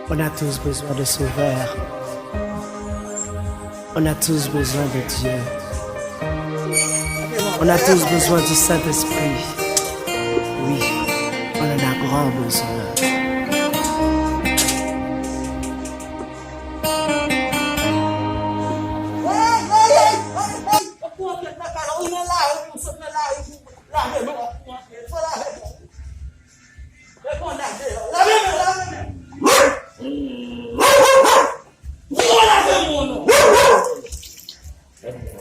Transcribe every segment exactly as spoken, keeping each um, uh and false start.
On a tous besoin de sauveur. On a tous besoin de Dieu. On a tous besoin du Saint-Esprit. Oui, on en a grand besoin. Lave men, lave men. Ou lave men ou non.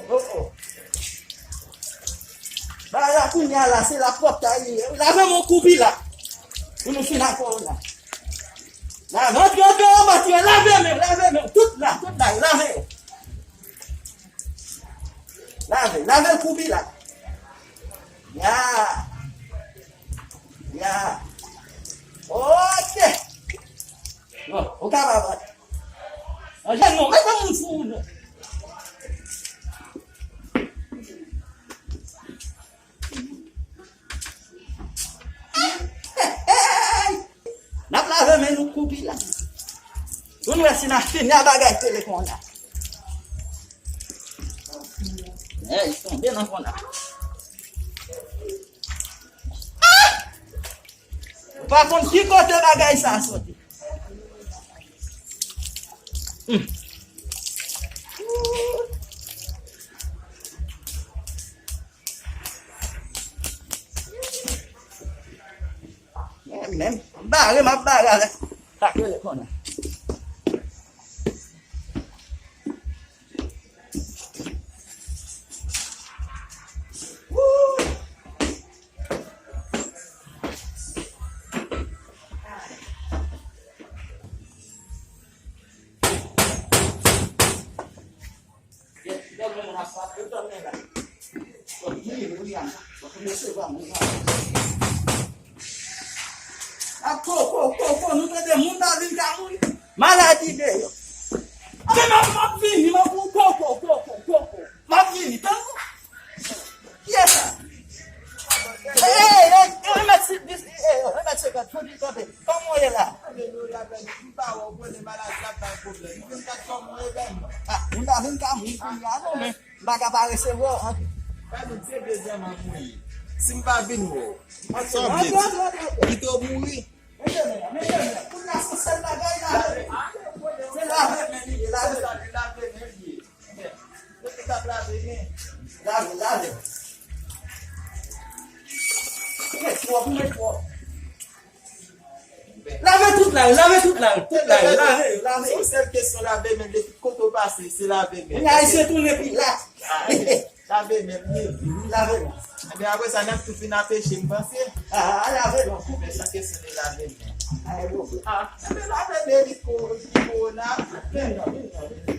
Oh, oh. Bagay la kounye a la, se lapwòpte li ye. Lave men ou koupi la. Pou nou fin ak kòwona. Lave, antre, antre, antre, lave men, lave men. Tout la, tout la, lave. Lave, lave koupi la. Ya. Ya. Ok. Bon, ou kapab antre. Anjè non, mete moun sou ou non. N ap lave men nou koupi la. Pou n wè si n a fini a bagay tele konnya. Ey, tonbe nan konnya. Ou pa konn ki kote bagay sa soti. Hmm. Men, men, bare, m ap bare avèk sa k rele konnya. Ap ko, ko, ko, ko, nou tande moun pa vin ka mouri. Maladi deyò. Anben, m ap, m ap vini, m ap, ko, ko, ko, ko, ko, ko. M ap vini, tann. Kiyès sa? Ey, ey, ey, remèt si, dis, ey, remèt senkant, fouti kanpe. Kòman w ye la? Alelouya, bèl, m pa wè w konnen maladi ap bay pwoblèm. M vin gad kòman w ye, bèl. Ah, moun pa vin ka mouri kounye a non, men m pa ka pa resevwa w ankò. Bèl, se bezwen m ap mouri. Si m pa vin wè w, sa w vle di? Antre, antre, antre, antre. Kite w mouri. Mete men, mete men. Kounye a se sèl bagay la. Se lave men li ye, lave. Lave men li ye. Lave, lave. Ou met twòp, ou met twòp. Lave tout la, lave tout la, tout la, lave, lave. Se yon sèl kesyon lave men, depi kote w pase, se lave men. Kounye a, se tounen Pilat. Ah, lave men, wi. Lave men. Ebyen, apre sa, n ap tou fin apeche, m panse. Ah, lave men. Men sa kesyon de lave men. Ah, bon. Ah, ebyen, lave men, li ko-, li kowona. Vin non, vin non, vin non.